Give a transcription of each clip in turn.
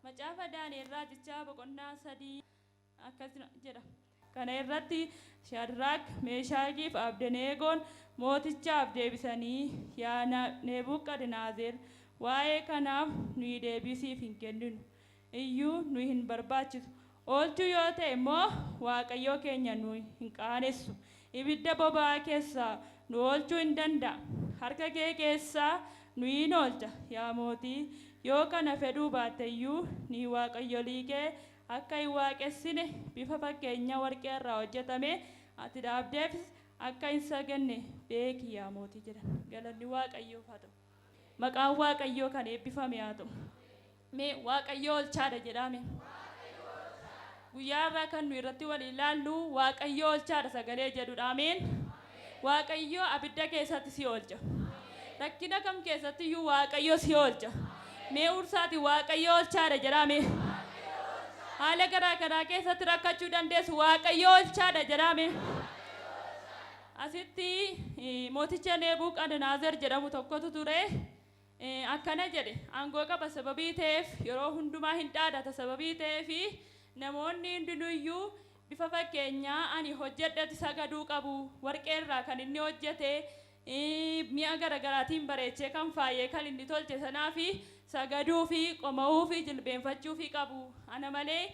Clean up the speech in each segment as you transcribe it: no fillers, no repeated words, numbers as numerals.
Macaafa Daani'el Raajichaa boqonnaa 3 akkas jedha. Kana irratti Shaadraak, Meeshaakiif Abdeneegoon mootichaaf deebisanii, Yaa Nebukadnaazer, waa'ee kanaaf nuyi deebii siif hin kenninu iyyuu nu hin barbaachisu. Oolchuu yoo ta'e immoo Waaqayyoo keenya nu hin qaanessu. Ibidda boba'aa keessaa nu oolchuu in danda'a, harka kee keessaa nu in oolcha. Yaa mootii, yoo kana fedhuu baatte iyyuu, nuyi waaqayyolii kee akka hin waaqessine, bifa fakkeenya warqee irraa hojjetame ati dhaabdeefis akka hin saganne beeki yaa mootii jedhan. Galanni Waaqayyoof haa ta'u. Maqaan Waaqayyoo kan eebbifame haa ta'u. Mee Waaqayyo oolchaadha jedhaa mee. Guyyaa har'aa kan nu irratti wal ilaallu Waaqayyo oolchaadha sagalee jedhudha. Ameen. Waaqayyo abidda keessatti si oolcha. Rakkina kam keessatti iyyuu Waaqayyo si oolcha. Mee ursaati Waaqayyo oolchaadha jedhaa mee. Haala garaa garaa keessatti rakkachuu dandeessu, Waaqayyo oolchaadha jedhaa mee. Asitti mooticha Nebuukadnaazer jedhamu tokkotu ture. Akkana jedhe, aangoo qaba sababii ta'eef, yeroo hundumaa hin dhaadata sababii ta'eef, namoonni hundinuyyuu bifa fakkeenyaa ani hojjedhetti sagaduu qabu. Warqee irraa kan inni hojjete, mi'a garaagaraatiin bareechee kan faayee kan inni tolche sanaa fi sagaduu fi qoma'uu fi jilbeenfachuu fi qabu. Ana malee,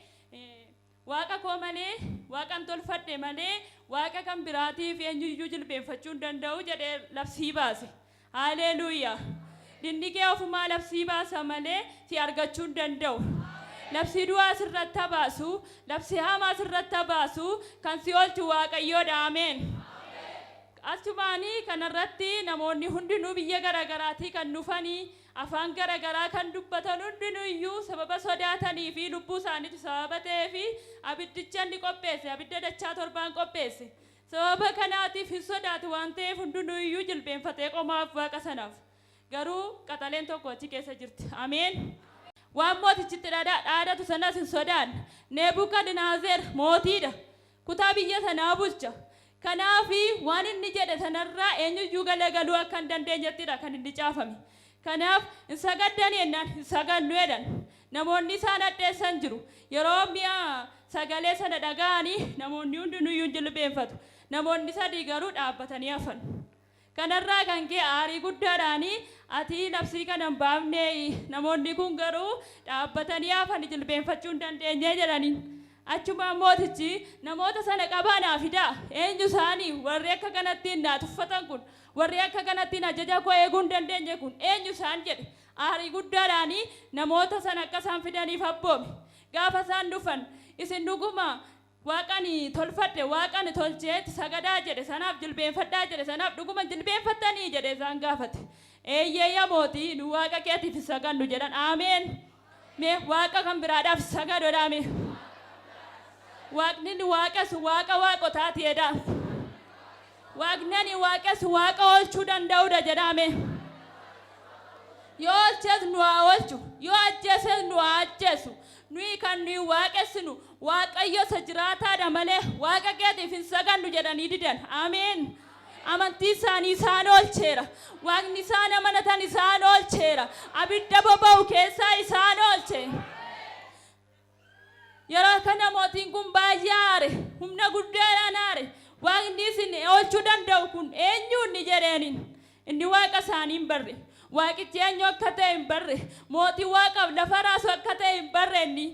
Waaqa koo malee, waaqan tolfadhe malee, waaqa kan biraatiif eenyuyyuu jilbeenfachuu hin danda'u jedhee labsii baase. Haaleluuyaa! Dinni kee ofumaa labsii baasa malee si argachuu hin danda'u. Labsii du'aa sirratti haa baasu, labsii hamaa sirratti haa baasu, kan si oolchu Waaqayyoodha. Ameen. Achumaanii kanarratti namoonni hundinuu biyya garaagaraatii kan dhufanii, afaan garagaraa kan dubbatan hundinuu iyyuu sababa sodaatanii fi lubbuu isaaniitu sababa ta'eef abiddicha inni qopheesse abidda dachaa torbaan qopheesse. Sababa kanaatiif hin sodaatu waan ta'eef hundinuu iyyuu jilbeenfatee qomaaf Waaqa sanaaf. Garuu qaxaleen tokko achi keessa jirti. Ameen. Waan mootichitti dhaadatu sanas hin sodaanne. Nebukadnaazer mootiidha. Kutaa biyya sanaa bulcha. Kanaaf waan inni jedhe sanarraa eenyuyyuu galagaluu akka hin dandeenyettidha kan inni caafame. Kanaaf hin sagaddanii jennaan hin sagannu jedhan. Namoonni isaan hadheessan jiru. Yeroo mi'a sagalee sana dhaga'anii namoonni hundinuyyuu hin jilbeenfatu. Namoonni sadii garuu dhaabbatanii hafan. Kanarraa kan ka'e aarii guddaadhaan, ati labsii kana hin baafneeyi, namoonni kun garuu dhaabbatanii hafani jilbeenfachuu hin dandeenye jedhaniin. Achumaan mootichi, namoota sana qabaa naa fidaa, eenyu isaanii warri akka kanattiin naa tuffatan kun, warri akka kanattiin ajaja koo eeguu hin dandeenye kun eenyu isaan jedhe. Aarii guddaadhaan namoota sana akka isaan fidaniif abboome. Gaafa isaan dhufan, isin dhuguma Waaqa ani tolfadhe, waaqa ani tolchee itti sagadaa jedhe sanaaf jilbeenfadhaa jedhe sanaaf dhuguma hin jilbeenfattanii jedhee isaan gaafate. Eeyyee yaa mootii, nu waaqa keetiif hin sagannu jedhan. Ameen. Mee waaqa kan biraadhaaf sagadu jedhaa mee. Waaqni inni waaqessu waaqa waaqotaati jedhaa. Waaqni ani waaqessu waaqa oolchuu danda'udha jedhaa mee. Yoo oolches nu haa oolchu, yoo ajjeeses nu haa ajjeesu. Nuyi kan nuyi waaqessinu Waaqayyo isa jiraataadha malee waaqa keetiif hin sagannu jedhanii didan. Ameen. Amantii isaanii isaan oolcheera. Waaqni isaan amanatan isaan oolcheera. Abidda boba'u keessaa isaan oolche. Yeroo kana mootiin kun baay'ee aare. Humna guddaadhaan aare. Waaqni isin oolchuu danda'u kun eenyu inni jedheeniin. Inni waaqa isaanii hin barre. Waaqichi eenyu akka ta'e hin barre. Mootii waaqaaf lafa raasu akka ta'e hin barre inni.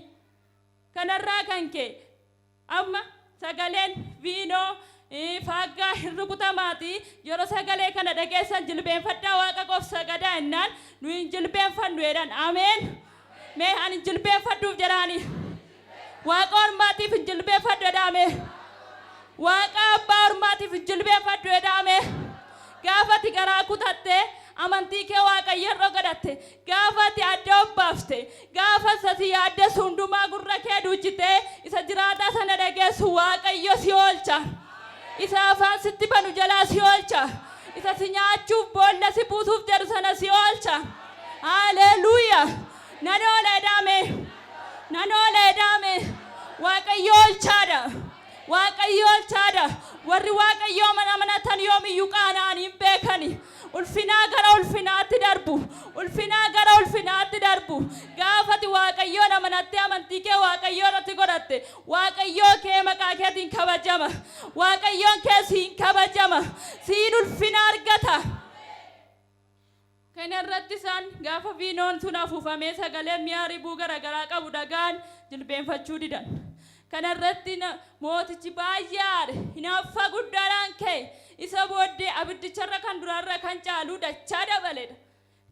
Kanarraa kan ka'e amma sagaleen viinoo faaggaa hin rukutamaatii yeroo sagalee kana dhageessan jilbeenfadhaa waaqa koof sagadaa jennaan nu hin jilbeenfannu jedhan. Ameen. Mee ani hin jilbeenfadhuuf jedhaani. Waaqa ormaatiif hin jilbeenfadhu jedhaa mee. Waaqa abbaa ormaatiif hin jilbeenfadhu jedhaa mee. Gaafa ati garaa kutatte, amantii kee Waaqayyorra godhatte, gaafa ati adda of baafte, gaafa isa si yaaddessu hundumaa gurra kee duuchitee isa jiraataa sana dhageessu, Waaqayyo si oolcha. Isa afaan sitti banu jalaa si oolcha. Isa si nyaachuuf boolla si buusuuf jedhu sana si oolcha. Haaleluuyaa! Nan oola jedhaa mee. Nan oola jedhaa mee. Waaqayyo oolchaadha. Waaqayyo oolchaadha. Warri Waaqayyo amanatan yoomiyyuu qaana'anii hin beekani. Ulfinaa gara ulfinaatti darbu. Ulfinaa gara ulfinaatti darbu. Gaafati Waaqayyoon amanattee amantii kee Waaqayyoo irratti godhatte, Waaqayyoo kee maqaa keetiin kabajama. Waaqayyoon kee siin kabajama. Siin ulfina argata. Kana irratti isaan gaafa fiinoon sun afuufamee sagalee mi'a ribuu garagaraa qabu dhaga'an jilbeenfachuu didan. Kana irratti mootichi baay'ee aare, hinaaffaa guddaadhaan ka'e. Isa booddee abiddicharra kan duraarra kan caalu dachaa dabaledha.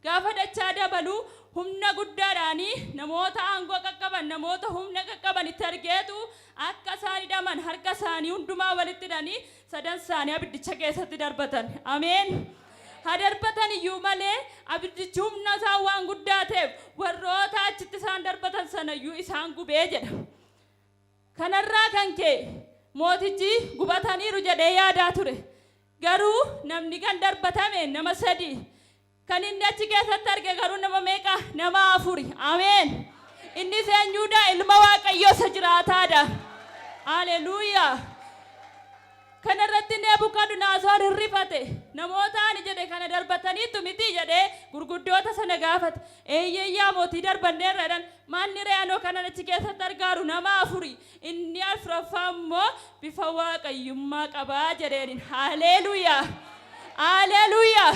Gaafa dachaa dabalu humna guddaadhaan namoota aangoo qaqqaban, namoota humna qaqqaban itti argeetu akka isaan hidhaman harka isaanii hundumaa walitti hidhanii sadan isaanii abiddicha keessatti darbatan. Ameen. Haa darbatan iyyuu malee abiddichi humna isaa waan guddaa ta'eef warroota achitti isaan darbatan sana iyyuu isaan gubee jedha. Kanarraa kan ka'e mootichi gubataniiru jedhee yaadaa ture. Garuu namni kan darbatame nama sadii. Kan inni achi keessatti arge garuu nama meeqa? Nama afuri. Ameen. Innis eenyuudha? Ilma Waaqayyoo isa jiraataadha. Haleluuyaa. Kana irratti Nebukadnaasoor hin rifate. Namoota ani jedhe kana darbataniittu mitii jedhee gurguddoota sana gaafate. Eeyyee yaa mootii darbanneerra jedhan. Maanni ree anoo kanan achi keessatti argaaru nama afuri. Inni afuraffaa immoo bifa waaqayyummaa qabaa jedheenin. Haleluuyaa! Haleluuyaa!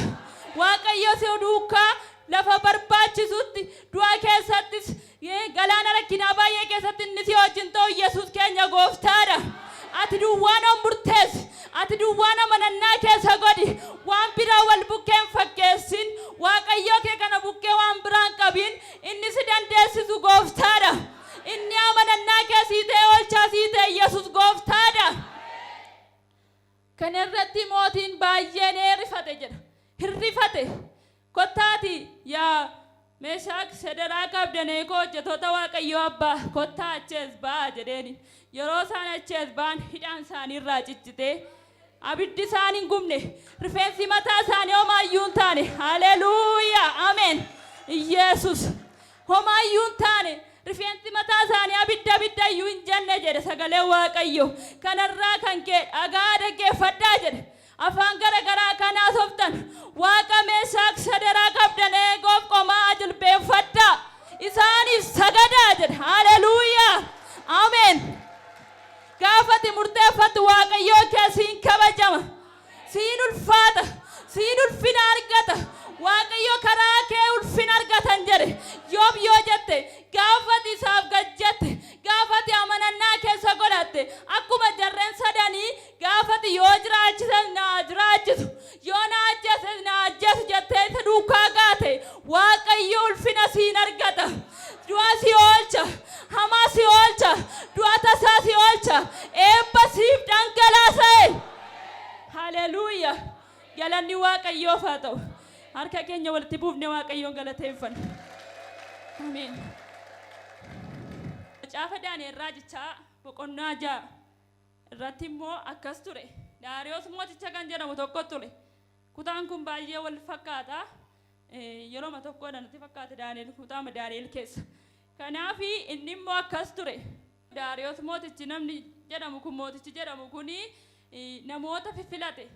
Waaqayyo si duukaa lafa barbaachisutti du'a keessattis galaana rakkinaa baay'ee keessatti inni si wajjin ta'u Yesuus keenya gooftaadha. Ati duwwaan on murteessi. Ati duwwaan amanannaa keessa godhi. Waan biraa wal bukkee hin fakkeessin. Waaqayyoo kee kana bukkee waan biraa hin qabin. Inni si dandeessisu gooftaadha. Inni amanannaa kee sii ta'e oolchaa sii ta'e Yesuus gooftaadha. Kana irratti mootiin baay'ee ni rifate jedha. Hin rifate. Kottaati yaa Meeshaak, Shederaak, Abdaneekoo hojjetoota Waaqayyoo Abbaa kottaa achi as ba'aa jedheeni. Yeroo isaan achi as ba'an hidhaan isaanii irraa ciccitee abiddi isaan hin gubne, rifeensi mataa isaanii homaayyuu hin taane. Haleluuyaa! Ameen! Iyeesus homaayyuu hin taane, rifeensi mataa isaanii abidda abidda iyyuu hin jenne jedhe sagaleen Waaqayyo. Kanarraa kan ka'e dhagaa dhaggeeffadhaa jedhe. Afaan gara garaa kan haasoftan Waaqa Meeshaak, Shaderaak, Abdaneegoof qomaa jilbeenfadhaa. Isaaniif sagadaa jedhe. Haleluuyaa! Ameen. Gaafa ati murteeffattu Waaqayyoo kee siin kabajama. Siin ulfaata. Siin ulfina argata. Waaqayyo karaa kee ulfina argatan jedhe. Yoom yoo jette gaafa ati isaaf gad jette, gaafa ati amanannaa keessa godhatte, akkuma jarreen sadanii Gaafa ati yoo jiraachises na haa jiraachisu, yoo na ajjeeses na haa ajjeesu jettee isa duukaa kaate, Waaqayyo ulfina siin argata. Du'a si oolcha, hamaa si oolcha, du'a tasaa si oolcha, eebba siif dhangalaasa. Haleluuya! Galanni Waaqayyoof haa ta'u. Harka keenya walitti buufnee Waaqayyoon galateeffanna. Ameen. Macaafa Daani'el Raajichaa boqonnaa 6 irratti immoo akkas ture. Daariyoos mooticha kan jedhamu tokko ture. Kutaan kun baay'ee wal fakkaata. Yerooma tokkodha natti fakkaata Daani'el kutaama Daani'el keessa. Kanaaf inni immoo akkas ture. Daariyoos mootichi namni jedhamu kun mootichi jedhamu kun namoota fiffilate.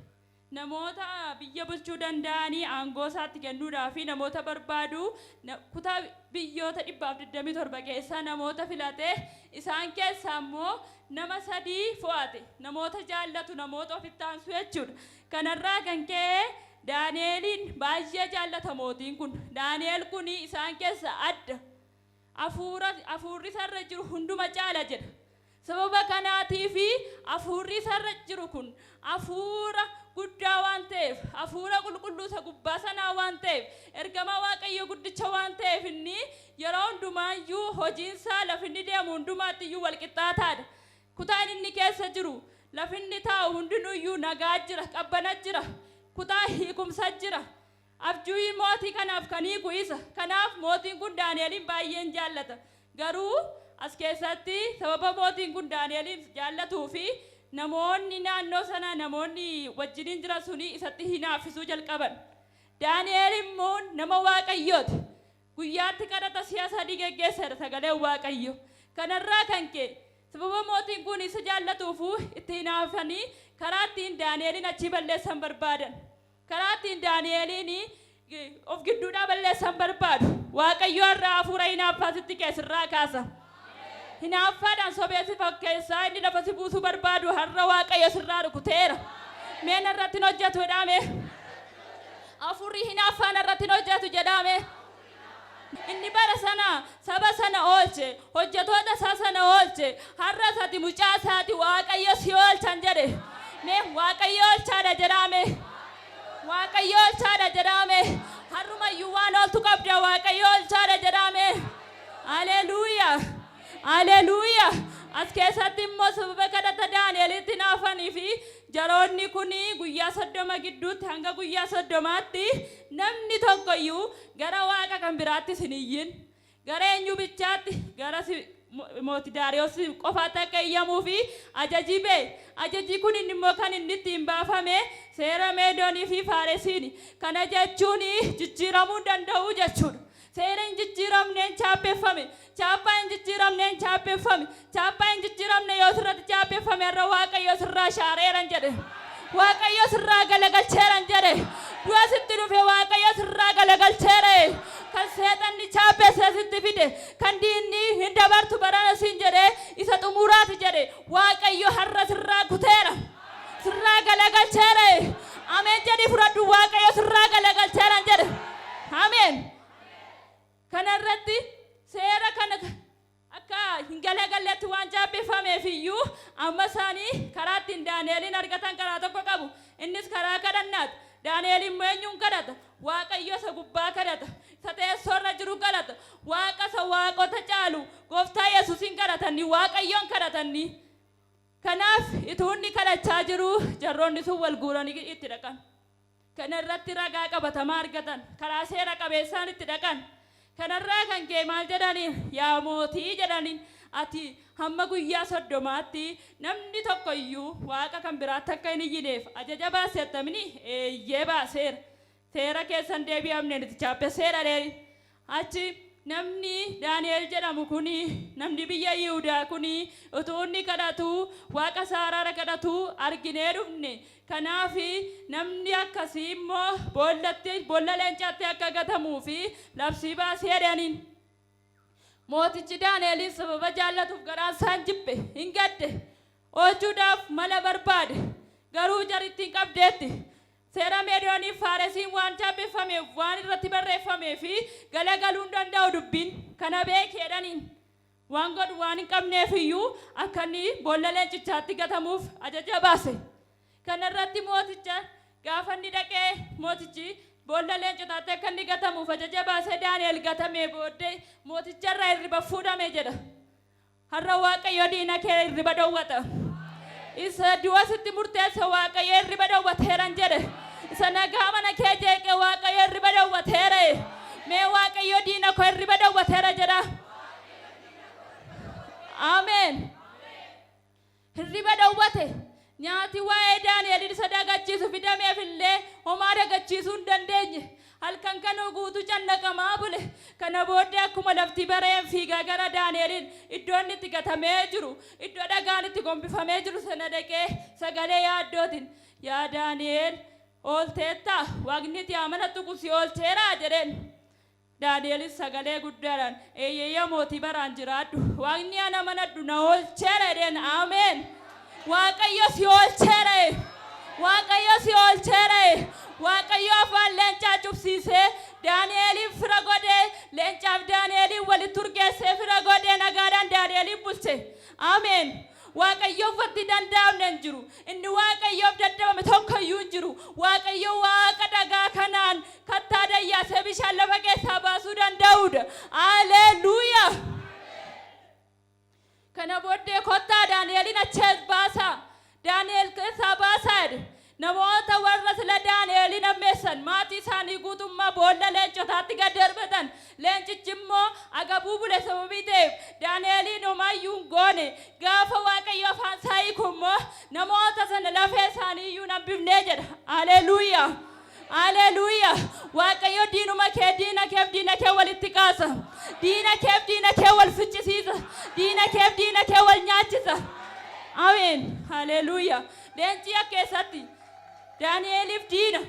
Namoota biyya bulchuu danda'anii aangoo isaatti kennuudhaaf namoota barbaadu kutaa biyyoota 127 keessaa namoota filate. Isaan keessaa immoo nama sadii fo'ate. Namoota jaallatu, namoota ofitti aansu jechuudha. Kanarraa kan ka'e Daani'eliin baay'ee jaallata mootiin kun. Daani'el kun isaan keessaa adda. Hafuura hafuurri isarra jiru hunduma caala jedha. Sababa kanaatiif hafuurri isarra jiru kun hafuura guddaa waan ta'eef, hafuura qulqulluu isa gubbaa sanaa waan ta'eef, ergamaa Waaqayyoo guddicha waan ta'eef inni yeroo hundumaayyuu hojiinsaa lafinni deemu hundumaatti iyyuu wal qixxaataadha. Kutaan inni keessa jiru, lafinni taa'u hundinuyyuu nagaa jira, qabbana jira, kutaa hiikumsa jira. Abjuu mootii kanaaf kan hiiku isa. Kanaaf mootiin kun Daani'eliin baay'een jaallata. Garuu as keessatti sababa mootiin kun Daani'eliin jaallatuu fi namoonni naannoo sana namoonni wajjiniin jiran suni isatti hinaaffisuu jalqaban. Daani'el immoo nama Waaqayyooti. Guyyaatti kadhata si'a sadii geggeesseera sagaleen Waaqayyo. Kanarraa kan ka'e sababa mootiin kun isa jaallatuufu itti hinaafanii karaa ittiin Daani'eliin achii balleessan barbaadan. Karaa ittiin Daani'eliin of gidduudhaa balleessan barbaadu. Waaqayyo har'a hafuura hinaaffaa sitti kee sirraa kaasa. Hinaaffaadhaan sobee si fakkeessaa inni lafa si buusuu barbaadu har'a Waaqayyo sirraa rukuteera. Mee narratti hin hojjetu jedhaame. Hafuurri hinaaffaa narratti hin hojjetu jedhaame. Inni bara sana saba sana oolche, hojjetoota isaa sana oolche, har'as ati mucaa isaati Waaqayyo si oolchan jedhe. Mee Waaqayyo oolchaadha jedhaame. Waaqayyo oolchaadha jedhaame. Har'umayyuu waan ooltu qabda Waaqayyo oolchaadha jedhaame. Haleluuyaa. Haleluuyaa. As keessatti immoo sababa kadhata Daani'elitti hinaafanii fi jaroonni kun guyyaa 30 gidduutti hanga guyyaa 30tti namni tokkoyyuu gara waaqa kan biraattis hin iyyin. Gara eenyuu bichaatti? Gara mooti Daariyoos qofaatti akka iyyamuu fi ajajii ba'e. Ajajii kun inni immoo kan inni ittiin baafame seera Meedoonii fi Faaresiini. Kana jechuun jijjiiramuu hin danda'u jechuudha. Seera hin jijjiiramneen chaappeffame. Chaappaa hin jijjiiramneen chaappeffame. Chaappaa hin jijjiiramne yoo sirratti chaappeffame har'a Waaqayyo sirraa shaareeran jedhe. Waaqayyo sirraa galagalcheeran jedhe. Du'a sitti dhufe Waaqayyo sirraa galagalcheera. Kan seexanni chaappessee sitti fide, kan diinni hin dabartu barana siin jedhe, isa xumuraati jedhe. Waaqayyo har'a sirraa kuteera. Sirraa galagalcheera. Ameen jedhii fudhadhu Waaqayyo sirraa galagalcheeran jedhe. Ameen. Kana irratti seera kana akka hin galagalletti waan chaappeffameef iyyuu amma isaanii karaa ittiin Daani'eliin argatan karaa tokko qabu. Innis karaa kadhannaati. Daani'el immoo eenyuun kadhata? Waaqayyo isa gubbaa kadhata. Isa teessoo irra jiru kadhata. Waaqa isa waaqota caalu Gooftaa Yesuusiin kadhatanni Waaqayyoon kadhatanni. Kanaaf ituu inni kadhachaa jiruu jarroonni sun wal guuranii itti dhaqan. Kana irratti ragaa qabatamaa argatan. Karaa seera qabeessaan itti dhaqan. Kanarraa kan ka'e maal jedhaniin? Yaa mootii jedhaniin, ati hamma guyyaa 30tti namni tokko iyyuu waaqa kan biraatti akka hin iyyineef ajaja baasteetta minii? Eeyyee baaseera. Seera keessa hin deebi'amne nuti chaappesseera jedheen. Achi namni Daani'el jedhamu kun, namni biyya Yihudaa kun utuu inni kadhatu, waaqa isaa araara kadhatu arginee dhufne. Kanaaf namni akkasii immoo boollatti, boolla leencaatti akka gatamuu fi labsii baasii jedhaniin. Mootichi Daani'eliin sababa jaallatuuf garaan isaa hin jibbe, hin gadde. Oolchuudhaaf mala barbaade. Garuu jarittiin qabdeetti. Seera Meedooniif Faaresiin waan chaappeffameef, waan irratti barreeffameef galagaluu hin danda'u dubbiin. Kana beeki jedhaniin. Waan godhu waan hin qabneef iyyuu akka inni boolla leencichaatti gatamuuf ajaja baase. Kana irratti mooticha gaafa inni dhaqee mootichi boolla leencotaatti akka inni gatamuuf ajaja baasee Daani'el gatamee booddee mooticha irraa hirriba fuudhame jedha. Har'a Waaqayyo diina kee hirriba dhowwata. Isa du'a sitti murteesse Waaqayyo hirriba dhowwateeran jedhe. Isa nagaa mana kee jeeqe Waaqayyo hirriba dhowwateera. Mee Waaqayyo diina koo hirriba dhowwateera jedha. Ameen. Hirriba dhowwate. Nyaati waa'ee Daani'el isa dagachiisu fidameef illee homaa dagachiisuu hin dandeenye. Halkan kana guutuu cannaqamaa bule. Kana booddee akkuma lafti bari'een fiigaa gara Daani'eliin iddoo inni itti gatamee jiru, iddoo dhagaan itti gombifamee jiru sana dhaqee sagalee yaaddootiin, Yaa Daani'el, oolteettaa? Waaqni ati amanattu kun si oolcheeraa? jedheen. Daani'elis sagalee guddaadhaan, Eeyyee yaa mootii baraan jiraadhu, Waaqni an amanadhu na oolcheera jedheen. Ameen! Waaqayyo si oolcheera! Waaqayyo si oolcheera! Waaqayyo afaan leencaa cufsiisee Daani'eliin fira godhee, leencaaf Daani'eliin walitti urgeessee fira godhee nagaadhaan Daani'eliin bulche. Ameen! Waaqayyoof wanti danda'amne hin jiru. Inni Waaqayyoof dadhabame tokko iyyuu hin jiru. Waaqayyo Waaqa dhagaa kanaan kattaa dayyaasee bishaan lafa keessaa baasuu danda'uudha. Aleluuyaa! Kana booddee kottaa Daani'elin achi as baasaa. Daani'el keessaa baasaa jedhe. Namoota warra sila Daani'elin hammeessan maatii isaanii guutummaa boolla leencotaatti gad darbatan. Leencichi immoo agabuu bule sababii ta'eef Daani'eliin homaayyuu hin goone. Gaafa Waaqayyo afaan isaa hiiku immoo namoota sana lafee isaanii iyyuu hin hambifnee jedha. Aleluuyaa! Aleluuyaa! Waaqayyo diinuma kee diina keef diina kee walitti kaasa. Diina keef diina kee wal ficcisiisa. Diina keef diina kee wal nyaachisa. Ameen. Haleluuyaa. Leenci keessatti Daani'eliif diina.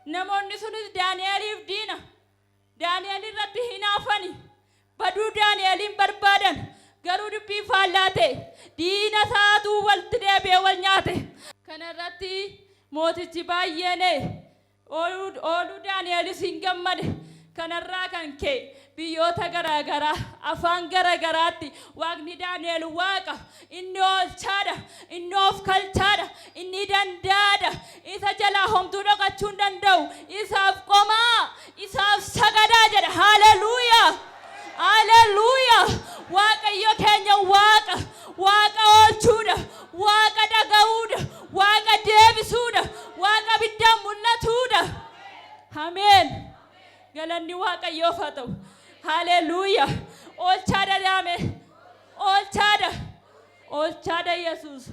Namoonni sunis Daani'eliif diina. Daani'el irratti hinaafani. Baduu Daani'eliin barbaadan. Garuu dubbii faallaa ta'e. Diina isaatuu walitti deebi'ee wal nyaate. Kana irratti mootichi baay'ee na'e. Ooluu ooluu Daani'elis hin gammade. Kanarraa kan ka'e biyyoota garaa garaa, afaan gara garaatti Waaqni Daani'el Waaqa, inni oolchaadha, inni oofkalchaadha, inni danda'aadha, isa jalaa homtuu dhokachuu hin danda'u, isaaf qomaa, isaaf sagadaa jedha. Haaleluuyaa! Haaleluuyaa! Waaqayyo keenya Waaqa, Waaqa oolchuudha, Waaqa dhaga'uudha, Waaqa deebisuudha, Waaqa abiddaan mul'atuudha. Ameen. Galanni Waaqayyoof haa ta'u. Haaleluuyaa. Oolchaadha daame. Oolchaadha. Oolchaadha Yesuus.